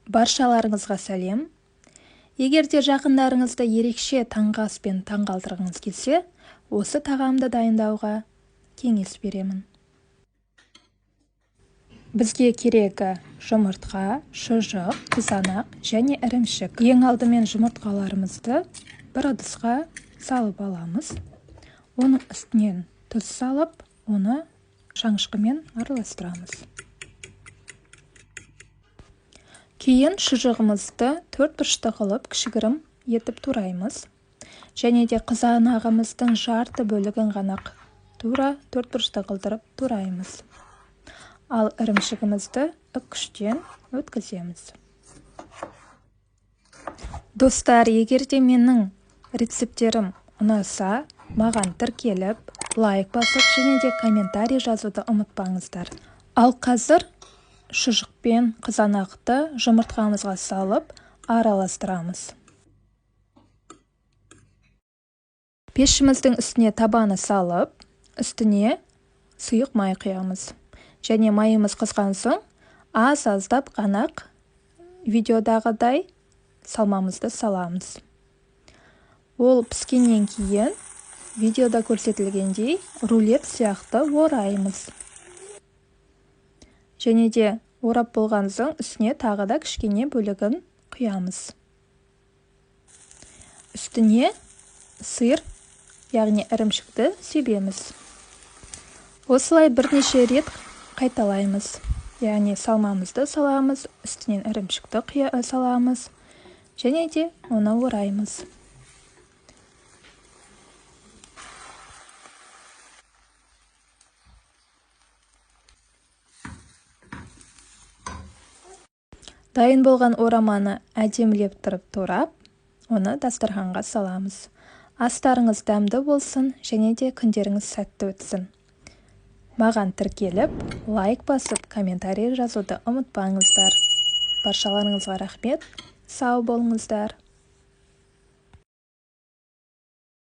Баршаларыңызға сәлем. Егер де жақындарыңызды ерекше таңғы аспен таңғалдырғыңыз келсе, осы тағамды дайындауға кеңес беремін. Бізге керегі жұмыртқа, шұжық, қызанақ және ірімшік. Ең алдымен жұмыртқаларымызды бір ыдысқа салып аламыз. Оның үстінен тұз салып, оны шанышқымен араластырамыз. Кейін шұжығымызды төрт бұрышты қылып кішігірім етіп тураймыз. Және де қызанағымыздың жарты бөлігін ғана тура төрт бұрышты қылдырып тураймыз. Ал ірімшігімізді үккіштен өткіземіз. Достар, егер де менің рецепттерім ұнаса, маған тіркеліп, лайк басып және де комментарий жазуды ұмытпаңыздар. Ал қазір шұжық пен қызанақты жұмыртқамызға салып араластырамыз. Пешіміздің үстіне табаны салып, үстіне сұйық май құямыз. Және майымыз қызған соң, аз-аздап ғана видеодағыдай салмамызды саламыз. Ол піскеннен кейін видеода көрсетілгендей рулет сияқты ораймыз. Және де орап болған соң үстіне тағы да кішкене бөлігін құямыз. Үстіне сыр, яғни ірімшікті себеміз. Осылай бірнеше рет қайталаймыз. Яғни салмамызды саламыз, үстінен ірімшікті саламыз және де оны ораймыз. Дайын болған ораманы әдемілеп тұрып турап, оны дастарханға саламыз. Астарыңыз дәмді болсын және де күндеріңіз сәтті өтсін. Маған тіркеліп, лайк басып, комментарий жазуды ұмытпаңыздар. Баршаларыңызға рахмет, сау болыңыздар.